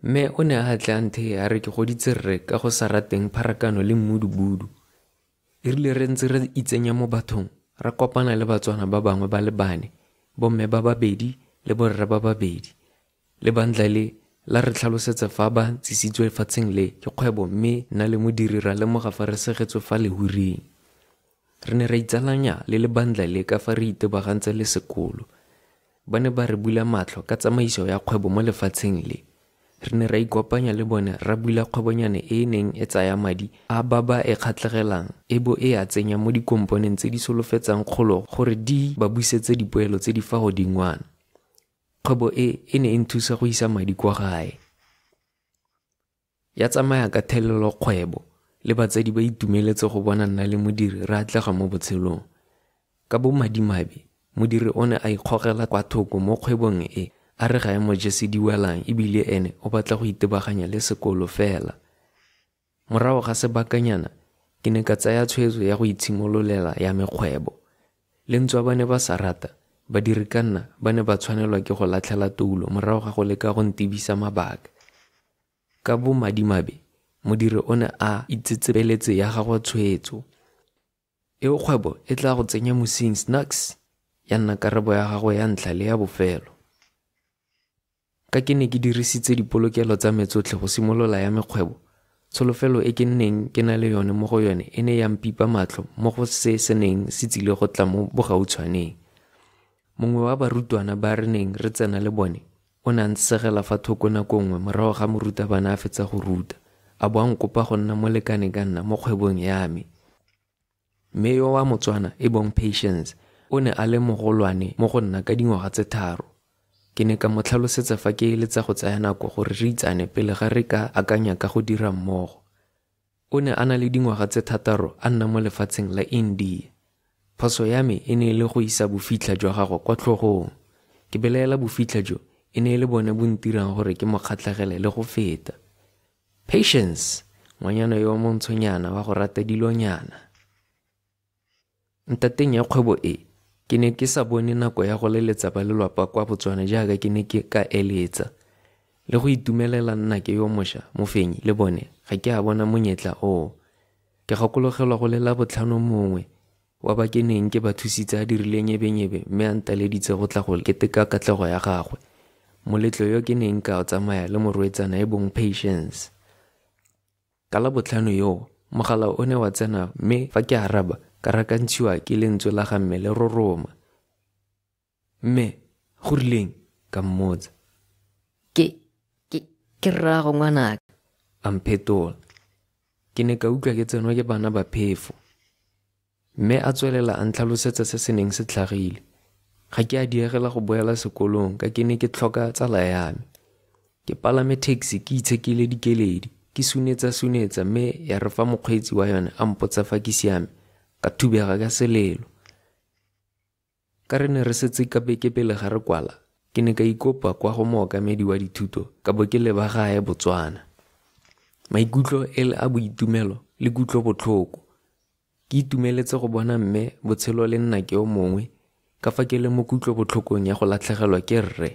Mme o ne a tle a ntheye a re ke goditse rre ka go sa rateng pharakano le mmudubudu. E rile re ntse re itsenya mo bathong, ra kopana le Batswana ba bangwe ba le bane, bomme ba babedi le borre ba babedi. Lebandla le, la re tlhalosetsa fa ba tsisitswe lefatsheng le ke kgwebo mme nna le Modiri ra lemoga fa re segetswe fa lehuring. Re ne ra itsalanya le lebandla le ka fa re itebagantse le sekolo. Ba ne ba re bula matlho ka tsamaiso ya kgwebo mo lefatsheng le. Re ne ra ikopanya le bone ra bula kgwebonyane e e neng e tsaya madi a ba ba e kgatlhegelang e bo e a tsenya mo dikomponeng tse di solofetsang kgolo gore di ba busetse dipoelo tse di fa godingwana. Kgwebo e e ne e nthusa go isa madi kwa gae. Ya tsamaya ka thelelo kgwebo, le batsadi ba itumeletse go bona nna le Modiri re atlega mo botshelong. Ka bomadimabe, Modiri o ne a ikgogela kwa thoko mo kgwebong e, a re ga e mo jese diwelang e bile ene o batla go itebaganya le sekolo fela. Morago ga sebakanyana, ke ne ka tsaya tshwetso ya go itshimololela ya me kgwebo. Le ntswa ba ne ba sa rata, badiri ka nna ba ne ba tshwanelwa ke go latlhela toulo morago ga go leka go ntebisa mabaka. Ka bomadimabe, Modiri o ne a itsetsepeletse ya gagwe tshwetso. Eo kgwebo e tla go tsenya mosing, snacks? Ya nna karabo ya gagwe ya ntlha le ya bofelo. Ka ke ne ke dirisitse dipolokelo tsa me tsotlhe go simolola ya me kgwebo, tsholofelo e ke neng ke na le yone mo go yone e ne ya mpipa matlho mo go se se neng se tsile go tla mo bogautshwaneng. Mongwe wa barutwana ba re neng re tsena le bone o ne a ntshegela fa thoko nako nngwe morago ga morutabana a fetsa go ruta, a bo a nkopa go nna molekane ka nna mo kgwebong ya me. Mme yo wa Motswana e bong Patience o ne a le mogolwane mo go nna ka dingwaga tse tharo. Ke ne ka mo tlhalosetsa fa ke eletsa go tsaya nako gore re itsane pele ga re ka akanya ka go dira mmogo. O ne a na le dingwaga tse thataro a nna mo lefatsheng la India. Phoso ya me e ne e le go isa bofitlha jwa gagwe kwa tlhogong. Ke belaela bofitlha jo e ne e le bone bo ntirang gore ke mo kgatlhegele le go feta. Patience, ngwanyana yo montshonyana wa go rata dilonyana. Ntateng ya kgwebo e, ke ne ke sa bone nako ya go leletsa ba lelwapa kwa Botswana jaaka ke ne ke ka eletsa. Le go itumelela nnake yo mosha, Mofenyi, le bone ga ke a bona monyetla oo. Ke gakologelwa go le Labotlhano mongwe wa ba ke neng ke ba thusitse a dirile nyebenyebe mme a ntaleditse go tla go keteka katlego ya gagwe, moletlo yo ke neng ka o tsamaya le morweetsana e bong Patience. Ka Labotlhano yoo, mogala o ne wa tsena mme fa ke araba, ka rakantshiwa ke lentswe la ga mme le roroma. Mme, go rileng? Ka mmotsa. Ke, ke, ke rraago ngwanaka. A mphetola. Ke ne ka utlwa ke tsenwa ke bana ba phefo. Mme a tswelela a ntlhalosetsa se se neng se tlhagile. Ga ke a diegela go boela sekolong ka ke ne ke tlhoka tsala ya me. Ke palame taxi ke itshekile dikeledi, ke sunetsa-sunetsa mme ya re fa mokgweetsi wa yone a mpotsa fa ke siame, ka thubega ka selelo. Ka re ne re setse ka beke pele ga re kwala, ke ne ka ikopa kwa go mookamedi wa dithuto ka bo ke leba gae Botswana. Maikutlo e le a boitumelo le kutlobotlhoko. Ke itumeletse go bona mme botshelo le nnake yo mongwe ka fa ke le mo kutlobotlhokong ya go latlhegelwa ke rre.